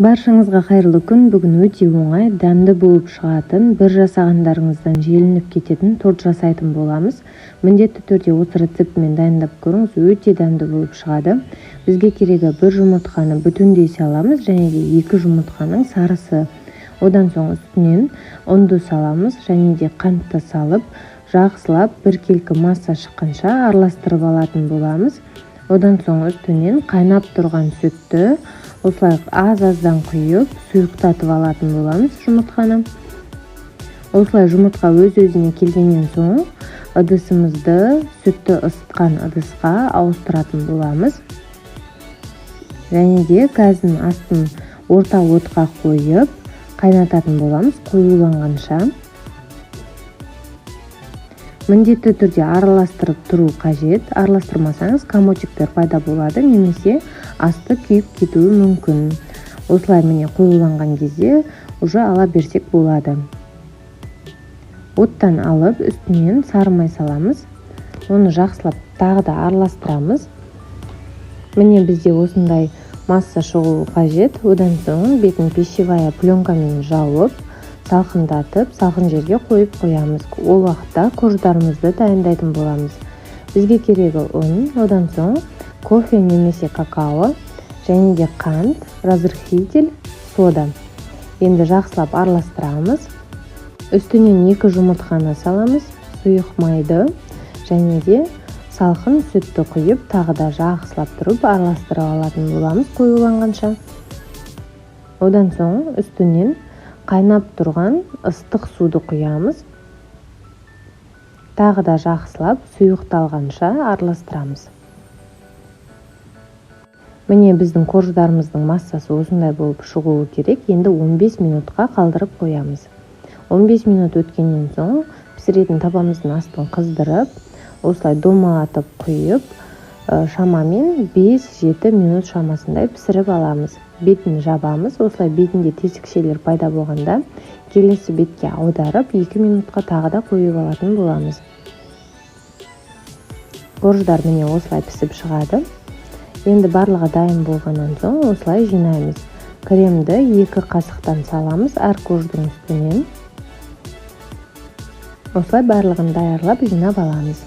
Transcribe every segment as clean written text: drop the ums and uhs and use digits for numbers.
Баршаңызға қайырлы күн! Бүгін өте оңай, дәмді болып шығатын, бір жасағандарыңыздан желініп кететін торт жасайтын боламыз. Міндетті түрде осы рецептімен дайындап көріңіз, өте дәмді болып шығады. Бізге керегі: бір жұмыртқаны бүтіндей саламыз және де екі жұмыртқаның сарысы. Одан соң үстінен ұнды саламыз және де қантты салып, жақсылап біркелкі масса шыққанша араластырып алатын боламыз. Одан соң үстінен қайнап тұрған сүтті осылай аз-аздан құйып, сұйықтатып алатын боламыз жұмыртқаны. Осылай жұмыртқа өз-өзіне келгеннен соң, ыдысымызды сүтті ысытқан ыдысқа ауыстыратын боламыз және де газдың астын орта отқа қойып, қайнататын боламыз қоюланғанша. Міндетті түрде араластырып тұру қажет. Араластырмасаңыз, комочектер пайда болады немесе асты күйіп кетуі мүмкін. Осылай, міне, қоюланған кезде уже ала берсек болады. Оттан алып, үстінен сары май саламыз. Оны жақсылап тағы да араластырамыз. Міне, бізде осындай масса шығуы қажет. Одан соң бетін пищевая пленкамен жауып, салқындатып, салқын жерге қойып қоямыз. Ол уақытта корждарымызды дайындайтын боламыз. Бізге керегі: ұн, одан соң кофе немесе какао және де қант, разрыхлитель, сода. Енді жақсылап араластырамыз. Үстінен екі жұмыртқаны саламыз, сұйық майды және де салқын сүтті құйып, тағы да жақсылап тұрып араластырып алатын боламыз қоюланғанша. Одан соң үстінен қайнап тұрған ыстық суды құямыз. Тағы да жақсылап сұйықталғанша араластырамыз. Міне, біздің корждарымыздың массасы осындай болып шығуы керек. Енді 15 минутқа қалдырып қоямыз. 15 минут өткеннен соң, пісіретін табамыздың астын қыздырып, осылай домалатып құйып, шамамен 5-7 минут шамасындай пісіріп аламыз. Бетін жабамыз. Осылай бетінде тесікшелер пайда болғанда, келесі бетке аударып, 2 минутқа тағы да қойып алатын боламыз. Корждар, міне, осылай пісіп шығады. Енді барлығы дайын болғаннан соң, осылай жинаймыз. Кремді 2 қасықтан саламыз әр корждың үстінен. Осылай барлығын даярлап, жинап аламыз.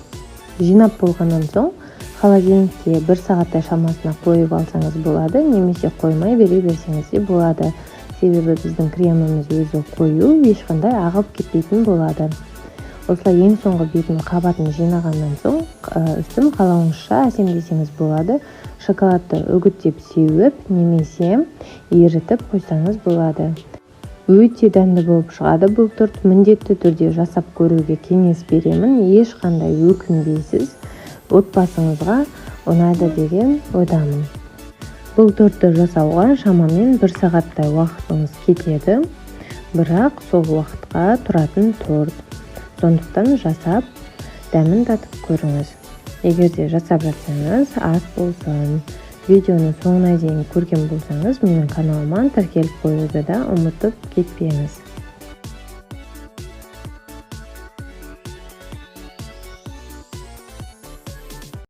Жинап болғаннан соң, холодильникке бір сағаттай шамасына қойып алсаңыз болады немесе қоймай бере берсеңіз де болады, себебі біздің креміміз өзі қою, ешқандай ағып кетпейтін болады. Осылай ең соңғы бетін, қабатын жинағаннан соң, үстін қалауыңызша әсемдесеңіз болады. Шоколадты үгіттеп сеуіп немесе ерітіп қойсаңыз болады. Өте дәмді болып шығады бұл торт. Міндетті түрде жасап көруге кеңес беремін, ешқандай өкінбейсіз. Отбасыңызға ұнайды деген ойдамын. Бұл тортты жасауға шамамен бір сағаттай уақытыңыз кетеді, бірақ сол уақытқа тұратын торт. Сондықтан жасап, дәмін татып көріңіз. Егер де жасап жатсаңыз, ас болсын! Видеоны соңына дейін көрген болсаңыз, менің каналыма тіркеліп қоюды да ұмытып кетпеңіз.